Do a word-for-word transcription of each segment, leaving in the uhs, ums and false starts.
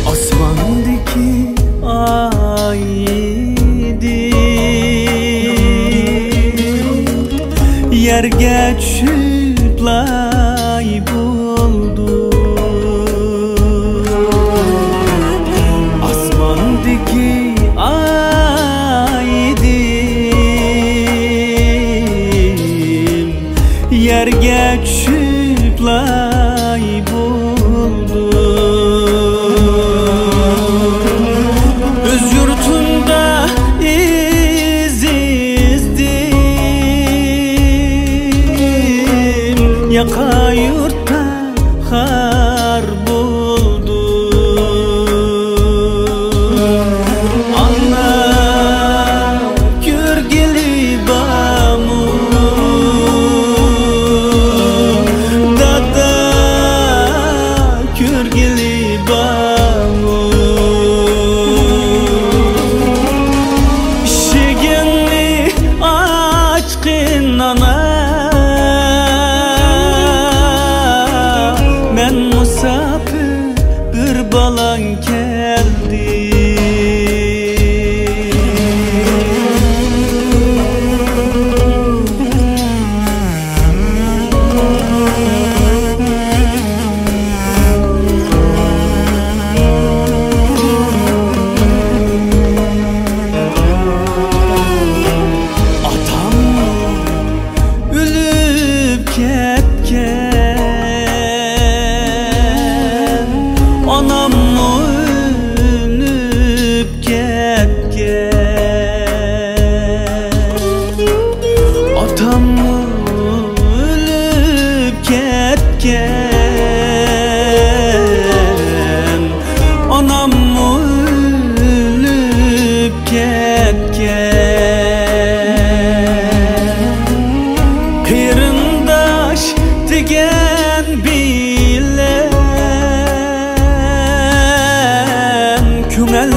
ئاسماندىكى ئاي ئىدىم، يەرگە چۈشۈپ لاي بولدۇم. ئاسماندىكى ئاي ئىدىم، يەرگە چۈشۈپ لاي بولدۇم. ئۆز يۇرتۇمدا ئىز ئىزدىم، ياقا يۇرتتا خار بولدۇم. ئانا كۆرگىلى بارمۇ؟ دادا كۆرگىلى بارمۇ؟ ئىشىكىڭنى ئاچقىن ئانا، مەن مۇساپىر بىر بالاڭ كەلدى. ئاتام ئۆلۈپ كەتكەن، ئاناممۇ ئۆلۈپ كەتكەن، ئاتاممۇ ئۆلۈپ كەتكەن، ئاناممۇ ئۆلۈپ كەتكەن. قېرىنداش دېگەن بىلەن كۆڭۈل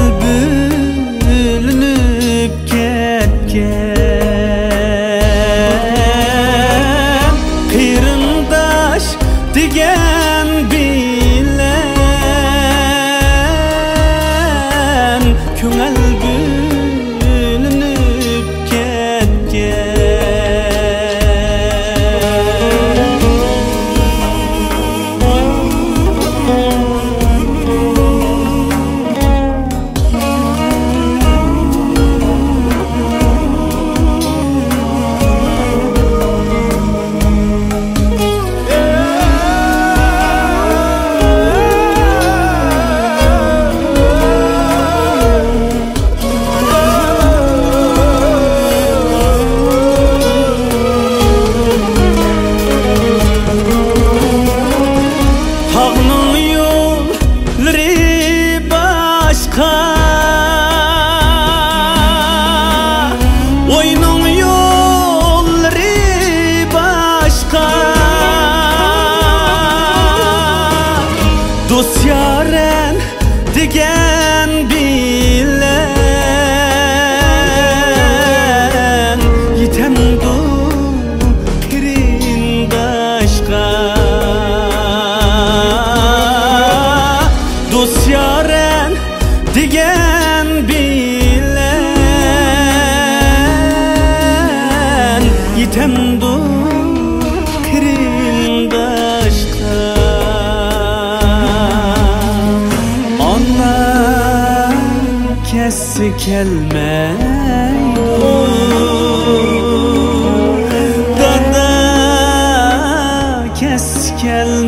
بۆلۈنۈپ كەتكەن، قېرىنداش دېگەن بىلەن كۆڭۈل بۆلۈنۈپ كەتكەن. تاغنىڭ يوللىرى باشقا، ئۆينىڭ يوللىرى باشقا. دوست يارەن دېگەن بىلەن يېتەمدۇ قېرىنداشقا؟ دوست يارەن دېگەن بىلەن يېتەمدۇ قېرىنداشقا؟ ئانا كەتسە كەلمەيدۇ، دادا كەتسە كەلمەيدۇ.